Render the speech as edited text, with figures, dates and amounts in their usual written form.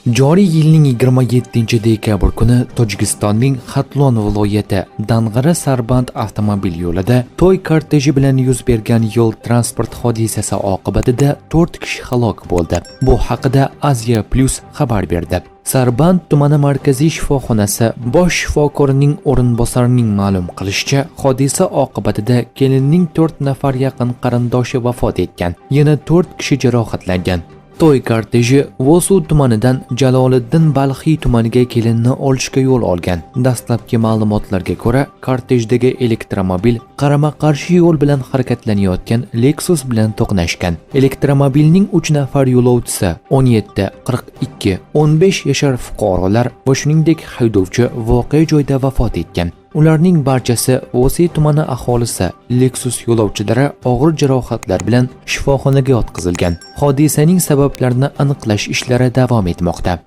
Joriy yilning 27-dekabr kuni Tojikistonning Xatlon viloyati Dang'ara Sarband avtomobil yo'lida to'y korteji bilan yuz bergan yo'l transport hodisasi oqibatida 4 kishi halok bo'ldi. Bu haqida Asia Plus xabar berdi. Sarband tumani markaziy shifoxonasi bosh shifokorining o'rinbosarining ma'lum qilishicha, hodisa oqibatida kelinning 4 nafar yaqin qarindoshi vafot etgan, yana 4 kishi jarohatlangan. To'y korteji Vosu tumanidan Jaloliddin Balxiy tumaniga kelinni olishga yo'l olgan. Dastlabki ma'lumotlarga ko'ra, kortejdagi elektromobil qarama-qarshi yo'l bilan harakatlanayotgan Lexus bilan to'qnashgan. Elektromobilning 3 nafar yo'lovchisi 17, 42, 15 yashar fuqarolar va shuningdek haydovchi voqea joyida vafot etgan. Ularning barchasi Vosi tumani aholisi, Lexus yo'lovchilari og'ir jarohatlar bilan shifoxonaga yotqizilgan. Hodisaning sabablarini aniqlash ishlari davom etmoqda.